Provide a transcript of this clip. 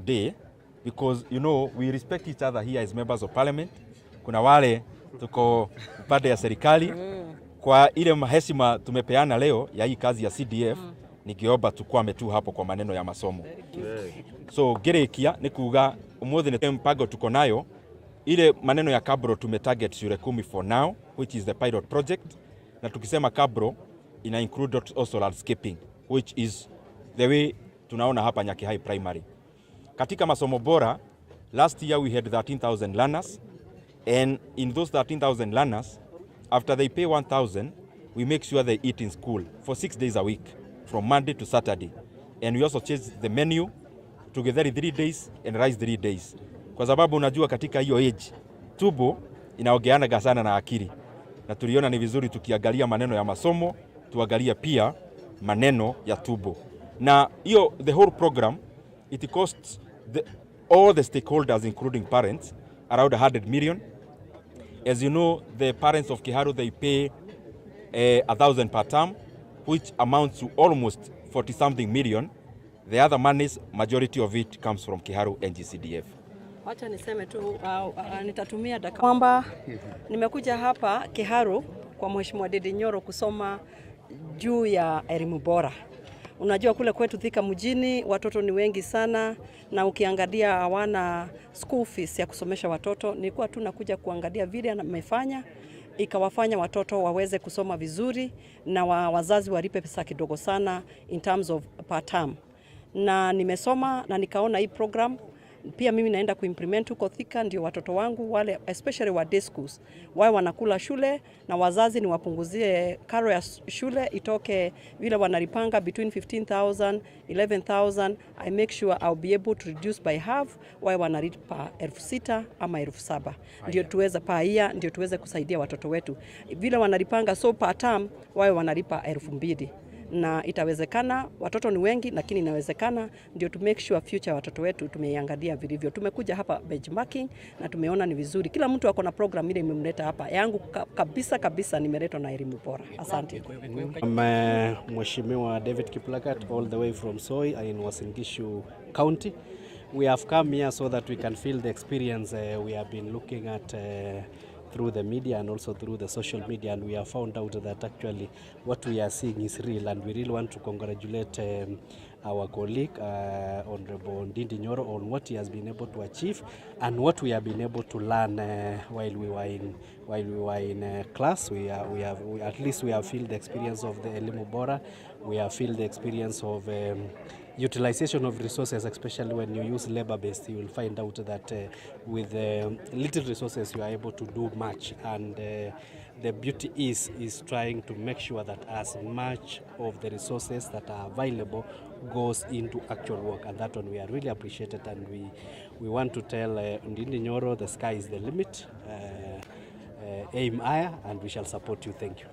today because we respect each other here as members of parliament. Kuna wale tuko upande ya serikali, kwa ile maheshima tumepeana leo ya hii kazi ya CDF, ningeomba tukwame tu hapo kwa maneno ya masomo. So ngĩrĩkia nĩ kuga ũmũthĩ nĩ mpango tuko nayo ile maneno ya Cabro, tumetarget shule 10 for now, which is the pilot project, na tukisema Cabro ina include also landscaping, which is the way tunaona hapa Nyakihai Primary. Katika masomo bora, last year we had 13,000 learners, and in those 13,000 learners, after they pay 1,000, we make sure they eat in school for 6 days a week from Monday to Saturday, and we also change the menu to githeri 3 days and rice 3 days, kwa sababu unajua katika hiyo age tumbo inaongeanaga sana na akili, na tuliona ni vizuri tukiangalia maneno ya masomo tuangalie pia maneno ya tumbo. Na hiyo the whole program, it costs all the stakeholders, including parents, around 100 million. As you know, the parents of Kiharu, they pay 1,000 per term, which amounts to almost 40 something million. The other monies, majority of it comes from Kiharu NGCDF. Wacha niseme tu nitatumia dakika kwamba nimekuja hapa Kiharu kwa Mheshimiwa Ndindi Nyoro kusoma juu ya elimu bora. Unajua kule kwetu Thika mjini watoto ni wengi sana, na ukiangalia hawana school fees ya kusomesha watoto. Nilikuwa tu nakuja kuangalia vile amefanya ikawafanya watoto waweze kusoma vizuri na wazazi walipe pesa kidogo sana in terms of per term. Na nimesoma na nikaona hii program pia mimi naenda kuimplement huko Thika, ndio watoto wangu wale especially wa day schools wawe wanakula shule na wazazi ni wapunguzie karo ya shule itoke vile wanalipanga between 15,000 11,000. I make sure I'll be able to reduce by half, wawe wanalipa 6,000 ama 7,000 ndio tuweze per year, ndio tuweze kusaidia watoto wetu vile wanalipanga, so per term wawe wanalipa 2,000 na itawezekana. Watoto ni wengi, lakini inawezekana, ndio to make sure future watoto wetu tumeiangalia vilivyo. Tumekuja hapa benchmarking na tumeona ni vizuri. Kila mtu ako na program ile imemleta hapa. Yangu kabisa kabisa nimeletwa na elimu bora. Asante. I'm Mheshimiwa David Kiplagat, all the way from Soy in Uasin Gishu County. We have come here so that we can feel the experience we have been looking at through the media and also through the social media, and we have found out that actually what we are seeing is real, and we really want to congratulate our colleague, Honorable Ndindi Nyoro, on what he has been able to achieve and what we have been able to learn while we were in class. We are, we have we, at least we have felt the experience of the Elimu Bora. We have felt the experience of utilization of resources, especially when you use labor based. You will find out that with little resources you are able to do much, and the beauty is trying to make sure that as much of the resources that are available goes into actual work, and that one we are really appreciated, and we want to tell Ndindi Nyoro the sky is the limit. Aim higher and we shall support you. Thank you.